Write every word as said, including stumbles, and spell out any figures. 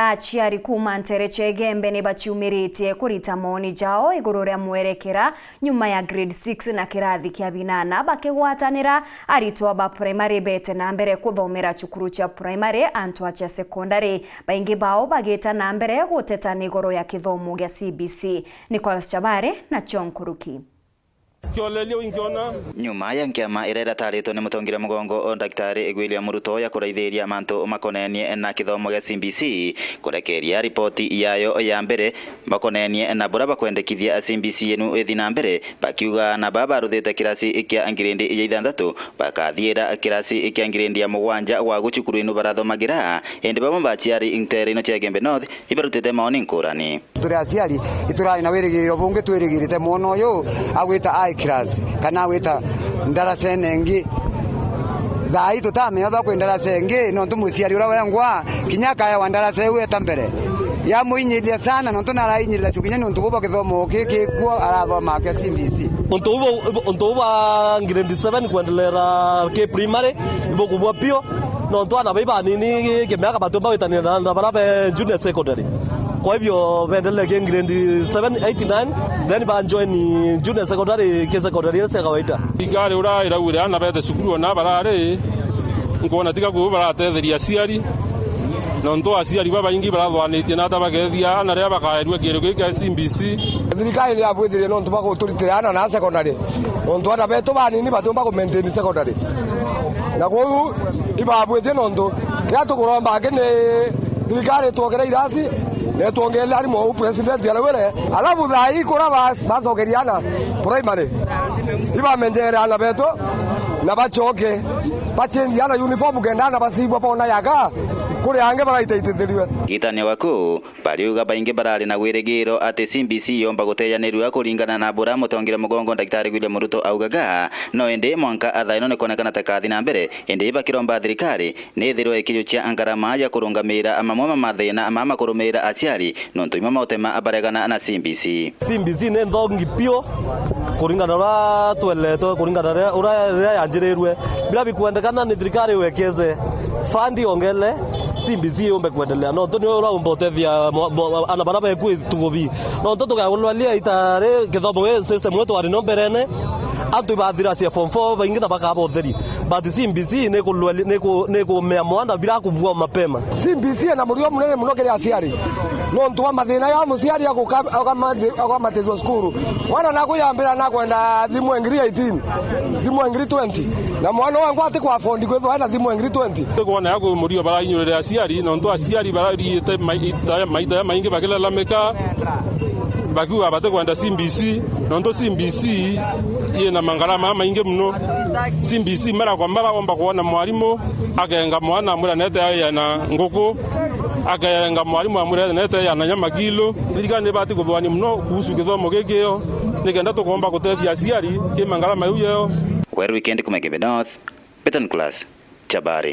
Aciari kuuma nteere cia Igembe ni baciumiritie kurita mooni jao iguru ria mwerekera nyuma ya grade six na kirathi kia binana, bakigwatanira aritwa ba primary bete na mbere kuthomera cukuru cia primary, antu a cia secondary, baingi bao bagita na mbere guteta ni iguru ya kithomo gia C B C. Nicholas Chabare na John Kuruki. Kioleria wingiona. Nyuma ya nkiama iria irataritwe ni mutongeria mugongo o Daktari William Ruto ya kuraithiria mantu makonenie na kithomo gia C B C kurekeria ripoti yayo ya mbere makonenie na buria bakwendekithia C B C inu ithi na mbere, bakiuga na baba baruthite kirasi kia ngirindi ya ithanthatu bakathiira kirasi kia ngirindi ya mugwanja gwa gucukuru inu barathomagira, indi bamwe baciari nteere ino cia Igembe North ibarutite maoni nkurani. Turi aciari, iturari na wirigiriro bungi twirigirite mwana uyu agwita high class kana agwita ndarasene ingi. Thaa ii tutameothwa kwi ndarasa ingi, nontu muciari uria wengwa kinya akaewa ndarasa iu eta mbere. Yamuinyithia sana, nontu narainyirira cu kinya niuntu buu bwa kithomo giki kuo arathoma kia C B C. Untu buu, untu buu bwa grade seven kwendelera ki primary, ibukubua piu. Nontu aana bai banini kimiaka batiumba gwitanira na, na baria be junior secondary. Kwa hivyo, bendelee ki grade seven, eight, nine, then ba join junior secondary, ki secondary iria cia kawaida. Thirikari uria iraugire aana bete cukuru ona barari, nkwona tiga kuu baratetheria aciari, nontu aciari babaingi barathwanitie na ata bakethia aana riria bakaerua kiero giki kia C B C. Thirikari ni yabwithirie nontu bwa guturitira aana na secondary. Nontu aana betu banini batiumba ku maintain secondary. Na kwou ibabwitie nontu kiria tukuromba aki ni thirikari itwongere irasi, na itwongerere arimu uu president araugire. Alafu thaa ii kuria bas-, bacokeria aana primary, ibamenyere aana betu na bacoke bachenji aana uniform kenda aana bacibua bona yaka kuri angi bagaitaitithiriwe. Gitania waku. Bariuga baingi barari na wirigiro ati C B C yomba gutejanirua kuringana na buria mutongeria mugongo Daktari William Ruto augaga, no indi mwanka athaa ino nikwonekana ta kathi na mbere, indi bakiromba thirikari nithirwe ikijukia ngarama ya kurungamira mamwe ma mathina ma makurumira aciari, nontu imwe mautema baregana na C B C. C B C ni nthongi piu kuringana na uria tweletwe, kuringana na uria, uria, riria yanjirirwe. Biria bikwendekana ni thirikari iwekeze fund yongele C B C yumbe kwendelea. Nontu niwe uraumba utethia mo-, mo-, ana baria beku itugubi. Nontu tukagulwalia itari kithomo gi system gii twari no mberene, antu ibathira cia form four baingi na bakaba utheri. But C B C ni kulweli-, ni ku-, ni kumea mwana bila kubua mapema. C B C ina murio munene muno kiri aciari. Nontu wa mathina ya muciari aguka-, agamathi-, agamatithua cukuru. Mwana naku yambira nakwenda thimu ya ngiri eighteen, thimu ya ngiri twenty. Na mwana wangwa ati kwa afford kwithwa ena thimu ya ngiri twenty. Tukwona ya kwi murio barainyurire aciari, nontu aciari barariite mai-, ita-, maita ya maingi bakilalamika, bakiuga batikwenda C B C, nontu C B C ina mangarama maingi muno. C B C mara kwa mara womba kwona mwarimu akenga mwana amwira nete ya na nguku, akenga mwarimu amwira nete ya na nyama kilo. Thirikari nibati kuthwania muno kuhusu githomo giki yo, nikenda tukomba gutethia aciari ki mangarama iu yeo. Weru Weekend kuma Igembe North, Beton Class, Chabari.